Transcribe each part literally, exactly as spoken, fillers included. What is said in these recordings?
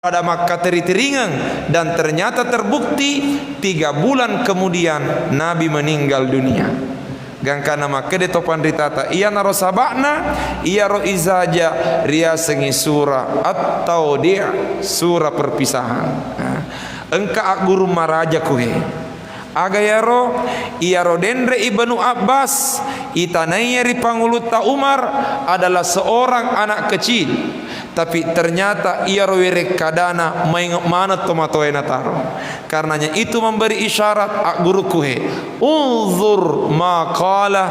pada makkateri-teringeng, dan ternyata terbukti tiga bulan kemudian Nabi meninggal dunia. Gangkana makkeda to panritata, iyanaro saba'na, iyaro izaja riasengngi sura At-Tawdi', sura perpisahan. Nah, engka agguru maraja kuhe. Aga yaro? Iyaro denre Ibnu Abbas, itanaiya ri Pangulutta Umar adalah seorang anak kecil. Tapi ternyata iyaro werekkadana maing maneng tomatoae nataro. Karenanya itu memberi isyarat aggurukku he, "Unzur ma qala,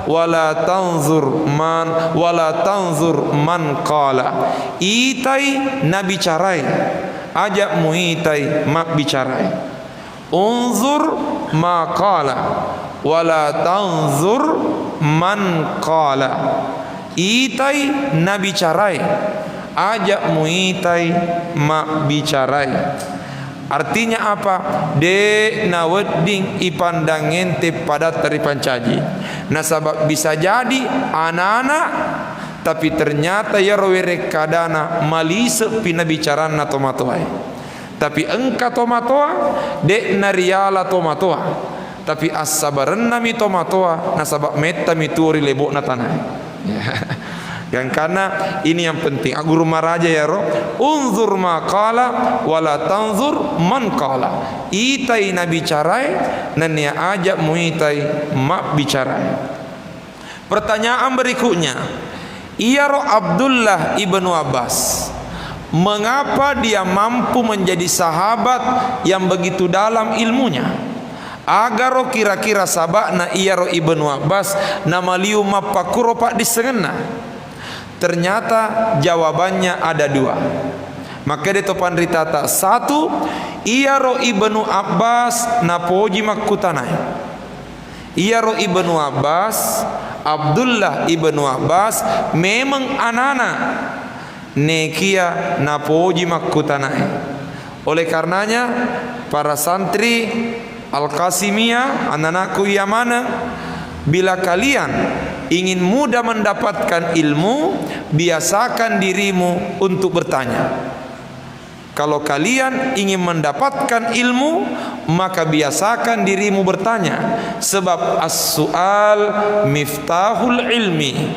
wala tanzur man, wala tanzur man qala." Itai nabicarai, aja muitai mabbicarai. Unzur ma qala, wala tanzur man qala. Itai nabicarai, aja muitai mabbicarai. Artinya apa? De nawedding ipandang ente padatta ripancaji. Nasaba bisa jadi anana, tapi ternyata iyaro werekkadana malise'pi nabicaranna tomatoae. Tapi engka tomatoa, de'na riala tomatoa. Tapi assabarennami tomatoa, nasaba mettami tuo ri lebo'na tanae. Gangkanna ini yang penting. Agguru maraja yaro, "Unzur ma qala, wala tanzur man qala." Itai nabicarai, nennia aja muitai mabbicarai. Pertanyaan berikutnya, iyaro Abdullah ibnu Abbas, mengapa dia mampu menjadi sahabat yang begitu dalam ilmunya? Agaro kira-kira saba'na iyaro Ibnu Abbas namaliu mappakkuro paddissengenna? Ternyata jawabannya ada dua. Makkeda to panritata, satu, iyaro Ibnu Abbas napoji makkutanae. Iyaro Ibnu Abbas, Abdullah Ibnu Abbas memeng anana, nekia napoji makkutanae. Oleh karenanya, para santri Al-Qasimiyah, ananakku iya maneng, bila kalian ingin mudah mendapatkan ilmu, biasakan dirimu untuk bertanya. Kalau kalian ingin mendapatkan ilmu, maka biasakan dirimu bertanya, sebab as-su'al miftahul ilmi.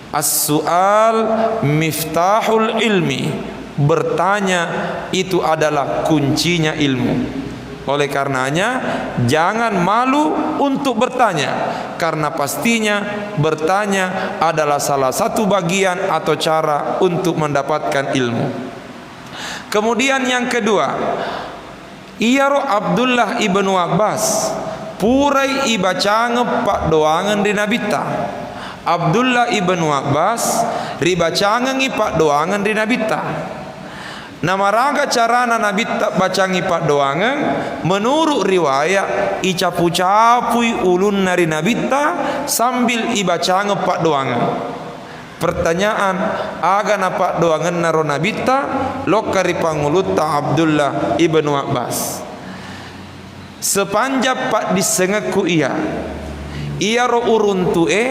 As-su'al miftahul ilmi. Bertanya itu adalah kuncinya ilmu. Oleh karenanya, jangan malu untuk bertanya, karena pastinya bertanya adalah salah satu bagian atau cara untuk mendapatkan ilmu. Kemudian yang kedua, iyaro Abdullah ibnu Abbas purai ibacangeng paddoangeng ri Nabitta. Abdullah ibnu Abbas ribacangengngi paddoangeng ri Nabitta. Namaraga carana Nabitta bacangi paddoangeng? Menurut riwayat, icapu-capui ulunna ri Nabitta sambil ibacangeng paddoangeng. Pertanyaan, aga napaddoangennaro Nabitta lokka ri pangulutta Abdullah ibnu Abbas? Sepanjang paddissengekku iya, iyaro uruntu'e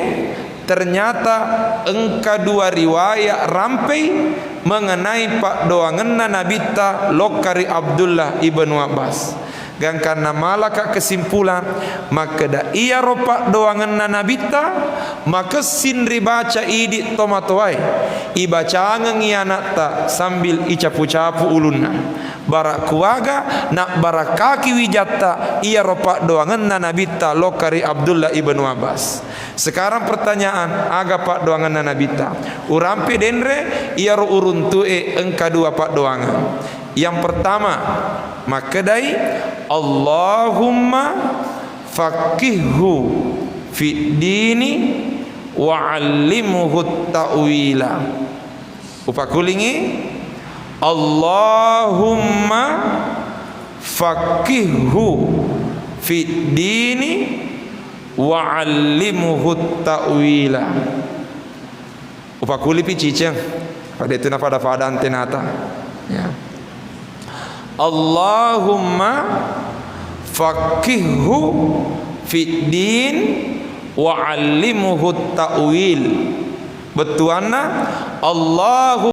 ternyata engka dua riwayat rampei mengenai paddoangenna Nabitta lokka ri Abdullah ibnu Abbas. Gangkanna malaka kesimpulan, makkeda iyaro paddoangenna Nabitta makessing ribaca idi tomatoae, ibacangengngi ana'ta sambil icapu-capu ulunna. Bara kuaga nabbarakkaki wijatta iyaro paddoangenna Nabitta lokka ri Abdullah ibnu Abbas. Sekarang pertanyaan, aga paddoangenna Nabitta? Urampe denre, iyaro uruntu'e engka dua paddoangeng. Yang pertama, makkedai, "Allahumma faqqihhu fid dini wa 'allimhu ta'wila." Upakulingi, "Allahumma faqqihhu fid dini wa 'allimhu ta'wila." Upakulipi ciceng, pada itu napada-pada antenata. Ya. "Allahumma faqqihhu fid din wa 'allimhu ta'wil." Bettuanna, Allahu